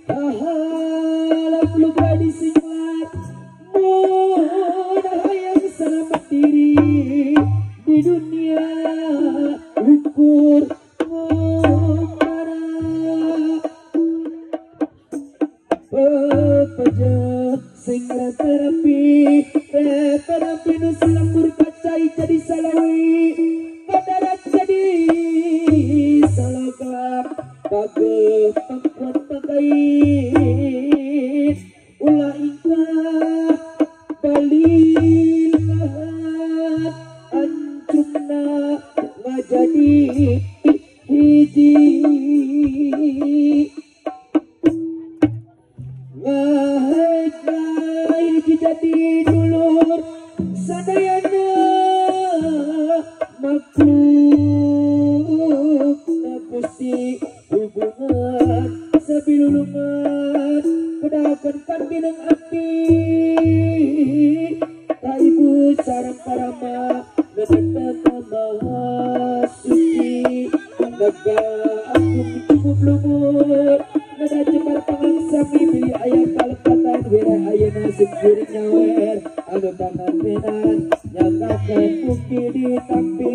Ahalam lupa disinglat mun hayang selamat diri di dunia ukur ngumpara pepeje sing terapi terapi nu salembur kacai jadi salawi kadarat jadi salogam pageuh pangkuat pangkait ulah ingkah balilahan ancumna ngajadi hiji ngahiji jadi dulur sadayana makhluk Gusti hubungan sabilulungan kedakan kan bineng abdi ka ibu sareng parama neteta maha suci naga aku cukup lumur nada jembar pangangsami bili aya kalepatan wira ayeuna sing kuring nyawer anu pangantenan nyanggakeun mugi ditampi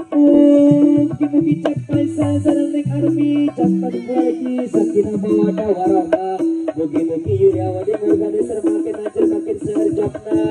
mugi-mugi capai sareng ning armi capat kuaji sakinah mawaddah warahmah mugi-mugi yuryawan organizer makin hancur makin serjapna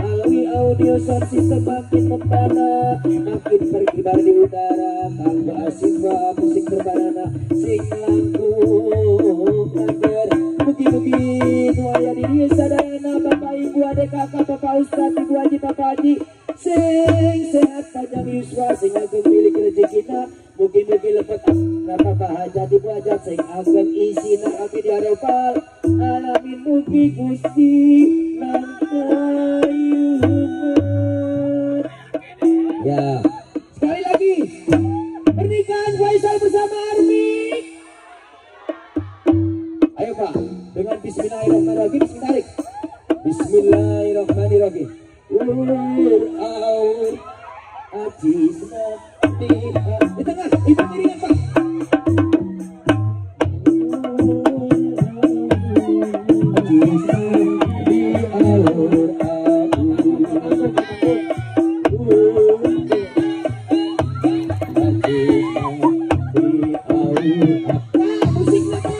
alwi audio sound system makin membana makin berkibar di udara kanggo asik musik terbarana sing langkung kager mugi-mugi nu aya di dieu sadayana bapak ibu adek kakak bapak ustad ibu haji bapak haji sing sehat panjang yuswa sing ageng milik rezekina mugi-mugi lepet napa hajat ibu hajat sing ageng isina amin ya rabbal alamin mugi Gusti nangkayungan. Ya, sekali lagi pernikahan Faisal bersama Armi. Ayo Pak, dengan bismillahirrahmanirrahim, tarik. Bismillahirrahmanirrahim. Ur aur ajisna di tengah itu miringan Pak. Ajisna di aur aur ajisna di aur. Nah, musiknya Pak.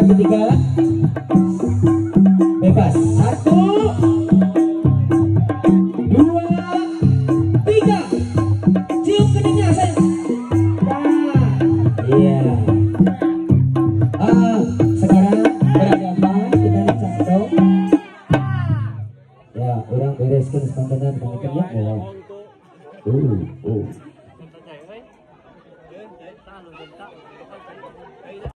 Ketiga bebas 1 2 3 cium keningnya saya. Nah, iya. Sekarang berhadapan kita cangdong ya orang bereskan sepantanan pangetan ya.